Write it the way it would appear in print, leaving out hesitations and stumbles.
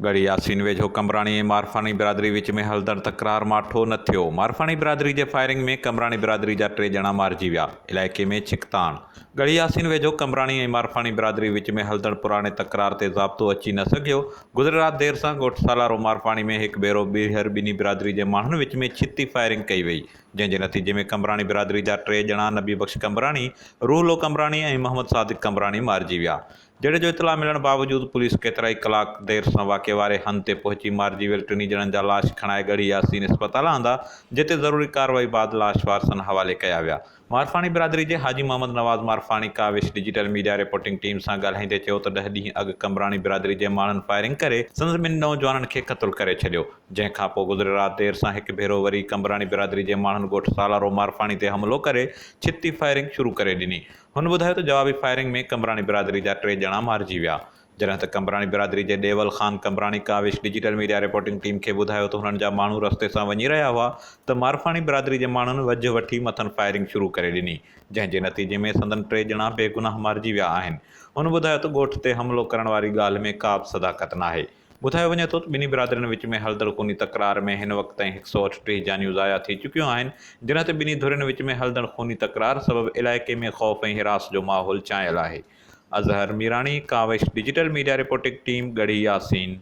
ڳڙهي ياسين ويجهو قمبراڻي ۽ مارفاڻي برادري وچ ۾ هلندڙ تڪرار ماٺو نه ٿيو، مارفاڻي برادري جي فائرنگ ۾ قمبراڻي برادري جا ٽي ڄڻا مارجي ويا، علائقي ۾ ڇڪتاڻ. ڳڙهي ياسين ويجهو قمبراڻي ۽ مارفاڻي برادري وچ ۾ هلندڙ پراڻي تڪرار تي ضابطو اچي نه سگهيو، گذريل رات دير سان ڳوٺ سالارو مارفاڻي ۾ هڪ ڀيرو ٻيهر ٻنهي برادري جي ماڻهن وچ ۾ ڇتي فائرنگ ڪئي وئي، جنهن جي نتيجي ۾ قمبراڻي برادري جا ٽي ڄڻا نبي بخش قمبراڻي، روحلو قمبراڻي ۽ محمد صادق قمبراڻي مارجي ويا. جهيڙي جو اطلاع ملڻ باوجود پوليس ڪيترائي ڪلاڪ دير سان واقعي واري هنڌ تي پهچي مارجي ويل ٽنهي ڄڻن جا لاش کڻائي ڳڙهي ياسين اسپتال آندا، جتي ضروري ڪارروائي بعد لاش وارثن حوالي ڪيا ويا. مارفاڻي برادري جي Haji Muhammad Nawaz Marfani Kawish digital media reporting team سان ڳالهائيندي چيو ته ڏهه ڏينهن اڳ قمبراڻي برادري جي ماڻهن فائرنگ ڪري سندس ٻن نوجوانن کي قتل ڪري ڇڏيو، جنهن کانپوء گذريل رات دير سان هڪ ڀيرو وري قمبراڻي برادري جي ماڻهن ڳوٺ سالارو مارفاڻي تي حملو ڪري ڇتي فائرنگ شروع ڪري ڏني. هن ٻڌايو ته جوابي فائرنگ ۾ قمبراڻي برادري جا ٽي ڄڻا مارجي ويا، جڏهن ته قمبراڻي برادري جي Dewal Khan Qambrani Kawish digital media reporting team کي ٻڌايو ته هنن جا ماڻهو رستي سان وڃي رهيا هئا ته مارفاڻي برادري جي ماڻهن وجهه وٺي مٿن فائرنگ شروع ڪري ڏني، جنهن جي نتيجي ۾ سندن ٽي ڄڻا بيگناهه مارجي ويا آهن. هن ٻڌايو ته ڳوٺ تي حملو ڪرڻ واري ڳالهه ۾ ڪا به صداقت ناهي. ٻڌايو وڃي ٿو ته ٻنهي برادرين وچ ۾ هلندڙ خوني تڪرار ۾ هن وقت تائين هڪ سئو 38 جانيون ضايع ٿي چڪيون آهن، جڏهن ته ٻنهي ڌرين وچ ۾ هلندڙ خوني تڪرار سبب علائقي ۾ خوف ۽ هراس جو ماحول ڇانيل آهي. Azhar Mirani, Kawish digital media reporting team, Garhi Yasin.